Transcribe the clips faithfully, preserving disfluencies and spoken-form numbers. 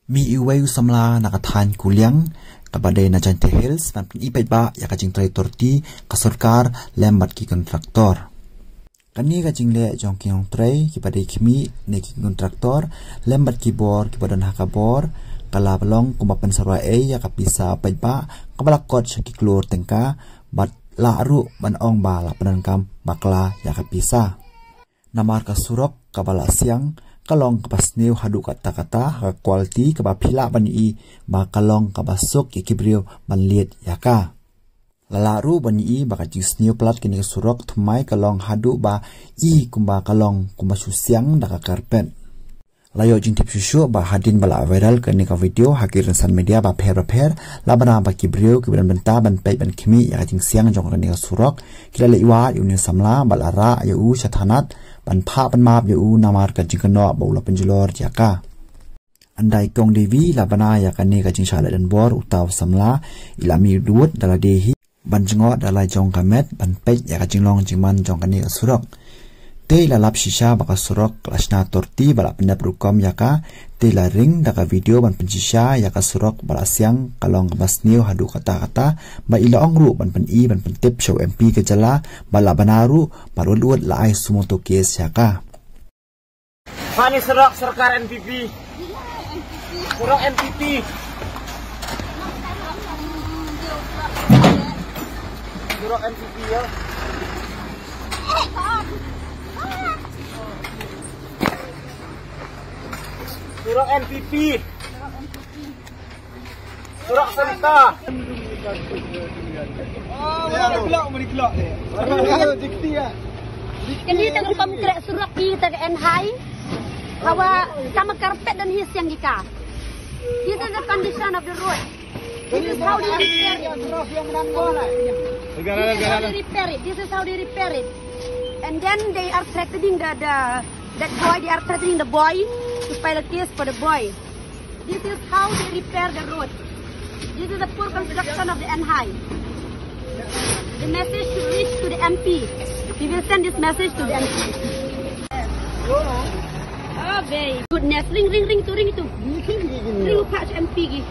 Mih uwei u samla na ka thaiñ Kuliang, kaba dei na Jaintia Hills, ban pyni paidbah ïa ka jingtrei torti ka sorkar lem bad ki kontraktor. Kane ka jingleh jong ki nongtrei kiba dei khmih ne ki kontraktor lem bad ki bor kiba don ha ka bor, ka la long kumba pynsyrwa ei ïa ka pisa paidbah kaba la kot sha ki klur tyngka, bad lah ruh ban ong ba la pyndonkam bakla ïa ka pisa. Namar ka surok kaba la siang ka long kaba sniew haduh katta katta, ha ka quality kaba phi lah ban ïohi ba ka long kaba suk ïa ki briew ban leit ïa ka. La lah ruh ban ïohi ba ka jingsniew palat kane ka surok thymmai ka long haduh ba i kumba ka long kumba shu siang da ka carpet. La ïoh jingtip shuh shuh ba hadien ba la viral kane ka video ha ki rynsan media bapher bapher, la bna ba ki briew kiba don bynta ban peit ban khmih ïa ka jingsiang jong kane ka surok, ki la leit wad ïa une u samla bad la rah ïa u sha thanat ban phah pan map ïa u namar ka jingkynnoh ba u la pynjulor ïa ka. Ynda i Kong Devi la bna ïa kane ka jingshah leh donbor, uta u samla i la mih dud da lade hi ban jngoh da la jong ka met ban peit ïa ka jinglong jingman jong kane ka surok. Te i la lap shisha ba ka surok la shna torti bad la pyndep rukom ïa ka. Te i la ring da ka video ban pynshisha ïa ka surok ba la siang ka long kaba sniew haduh katta katta, bad i la ong ruh ban pyni ban pyntip sha u M P ka jylla bad la bna ruh bad wad wad la ai suo motu case ïa ka. Kane surok sorkar N P P. Surok N P P. Surok N P P ïa. Surok N P P. Surok Santa. Kani tang kam krek surok ki tang en hai. Hawa kam carpet dan hi siang ki ka. This is the condition of the road. This is how they repair it. This is how they repair it. This is how they repair it. And then they are threatening the, the that boy. They are threatening the boy to file a case for the boy. This is how they repair the road. This is the poor construction of the N H I. The message should reach to the M P. We will send this message to the M P. Ah, very goodness. Ring, ring, ring tu, ring tu. Ring u patch M P ki.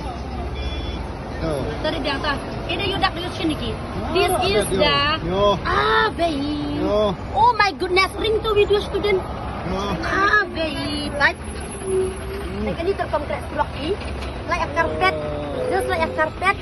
Tadi dia ta. Ini yudak dia sini ki. This is the. Ah, very. Oh my goodness. Ring tu video student. Ah, very. Like. Like ini terkompleks block ni. Like a carpet. Just like a carpet.